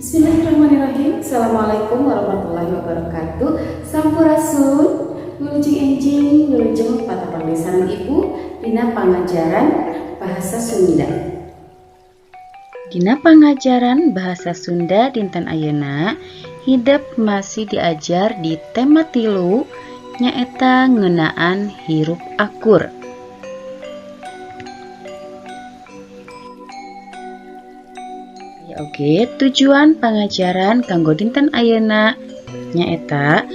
Bismillahirrahmanirrahim. Assalamualaikum warahmatullahi wabarakatuh. Sampurasun. Wilujeng enjing, wilujeng patepang sareng Ibu dina pangajaran bahasa Sunda. Dina pangajaran bahasa Sunda dinten ayeuna, hidep masih diajar di tema 3, nyaeta ngeunaan hirup akur. Ya, oke, tujuan pangajaran kanggo dinten ayeuna nyaeta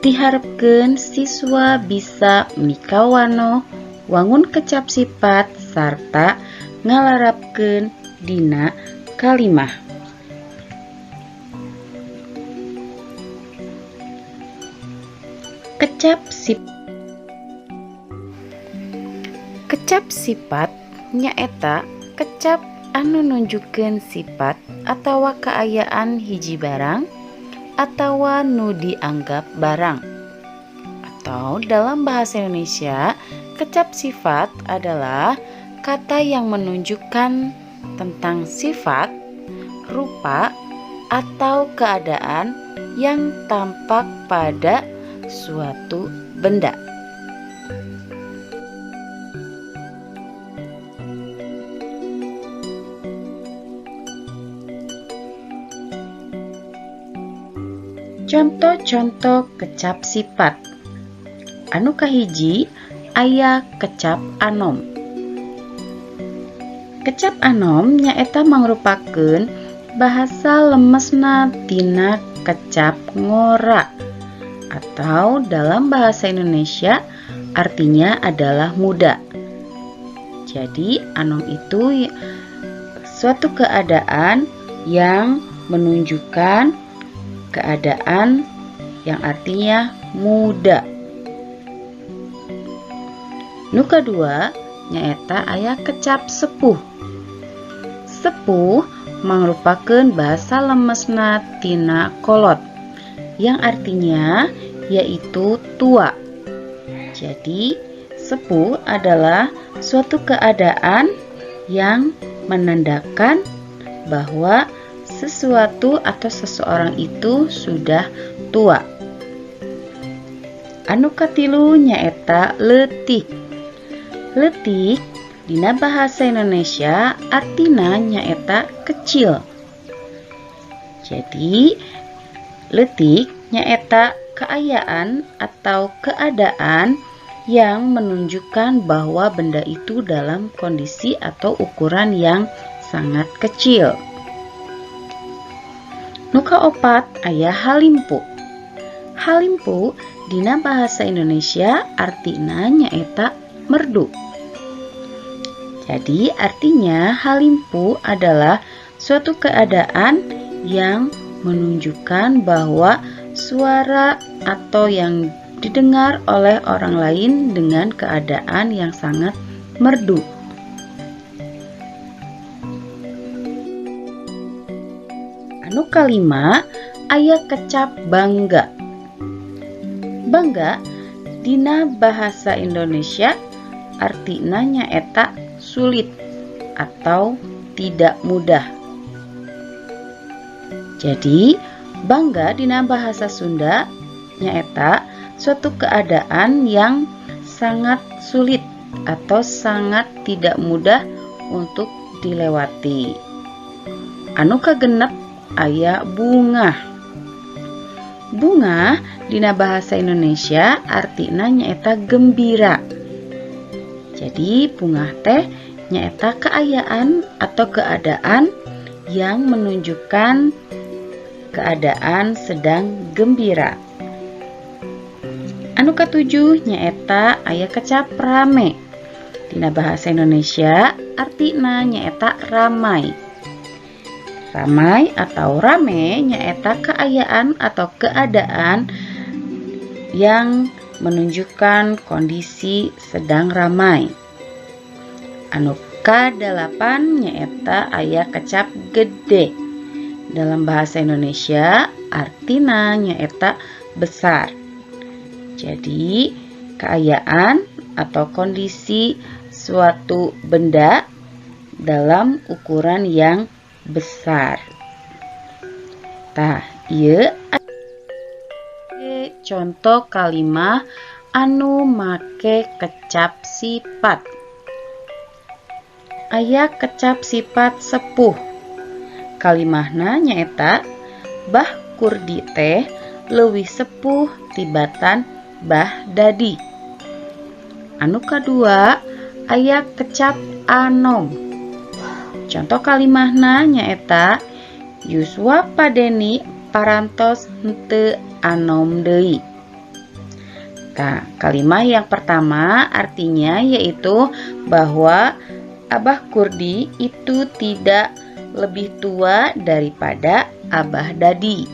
diharapkeun siswa bisa mikawanoh wangun kecap sifat sarta ngalarapkeun dina kalimah. Kecap sifat nyaeta kecap anu nunjukkeun sifat atawa kaayaan hiji barang atawa nu dianggap barang. Atau dalam bahasa Indonesia, kecap sifat adalah kata yang menunjukkan tentang sifat, rupa, atau keadaan yang tampak pada suatu benda. Contoh-contoh kecap sifat. Anu kahiji aya kecap anom. Kecap anom nyaeta mangrupakeun bahasa lemesna tina kecap ngora, atau dalam bahasa Indonesia artinya adalah muda. Jadi anom itu suatu keadaan yang menunjukkan keadaan yang artinya muda. Nu kadua nyaeta aya kecap sepuh. Sepuh mangrupakeun bahasa lemesna tina kolot, yang artinya yaitu tua. Jadi sepuh adalah suatu keadaan yang menandakan bahwa sesuatu atau seseorang itu sudah tua. Anu katilu nyaeta leutik. Leutik dina bahasa Indonesia artina nyaeta kecil. Jadi leutik nyaeta keayaan atau keadaan yang menunjukkan bahwa benda itu dalam kondisi atau ukuran yang sangat kecil. Nu kaopat aya halimpu. Halimpu dina bahasa Indonesia artina nyaeta merdu. Jadi artinya halimpu adalah suatu keadaan yang menunjukkan bahwa suara atau yang didengar oleh orang lain dengan keadaan yang sangat merdu. Anu kalima aya kecap bangga. Bangga dina bahasa Indonesia artina nyaeta sulit atau tidak mudah. Jadi bangga dina bahasa Sunda nyaeta suatu keadaan yang sangat sulit atau sangat tidak mudah untuk dilewati. Anu kagenep aya bungah. Bungah dina bahasa Indonesia artina nyaeta gembira. Jadi bungah teh nyaeta keayaan atau keadaan yang menunjukkan keadaan sedang gembira. Anu katujuh nyaeta aya kecap rame. Dina bahasa Indonesia artina nyaeta ramai. Ramai atau rame nyaeta keayaan atau keadaan yang menunjukkan kondisi sedang ramai. Anu kadalapan nyaeta aya kecap gede. Dalam bahasa Indonesia artina nyaeta besar. Jadi keayaan atau kondisi suatu benda dalam ukuran yang besar. Tah, ieu contoh kalimah anu make kecap sifat. Aya kecap sifat sepuh. Kalimahna nyaeta Bah Kurdi teh leuwih sepuh tibatan Bah Dadi. Anu kadua aya kecap anom. Contoh kalimahna nyaeta yuswa Pa Deni parantos henteu anom deui. Nah, kalimah yang pertama artinya yaitu bahwa Abah Kurdi itu tidak lebih tua daripada Abah Dadi.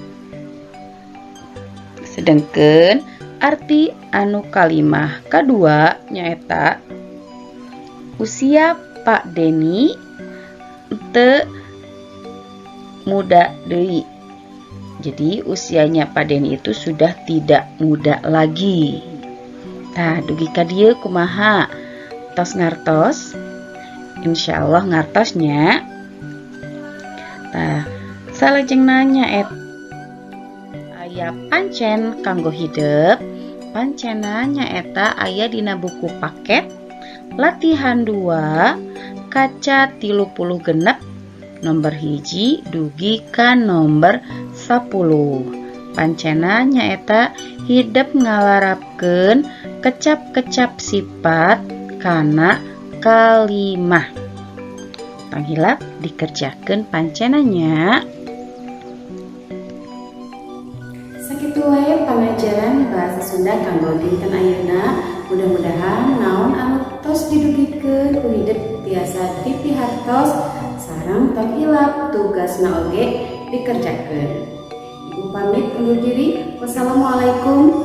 Sedangkan arti anu kalimah kedua nyaeta usia Pak Deni teu muda deui. Jadi usianya Pak Deni itu sudah tidak muda lagi. Tah, dugi ka dieu kumaha? Tos ngartos? Insya Allah ngartos nya. Tah, salajengna nyaeta aya pancen kanggo hidep. Pancena nyaeta aya dina buku paket latihan 2 kaca 36 nomor 1 dugi ka nomor 10. Pancena nyaeta hidep ngalarapkeun kecap-kecap sifat kana kalimah. Tong hilap dikerjakeun pancenanya. Sakitu wae pangajaran bahasa Sunda kanggo dinten ayeuna. Mudah-mudahan naon anu tos didugikeun ku hidep tiasa dipihartos sareng tong hilap tugasna oge dikerjakeun. Ibu pamit undur diri. Wassalamualaikum.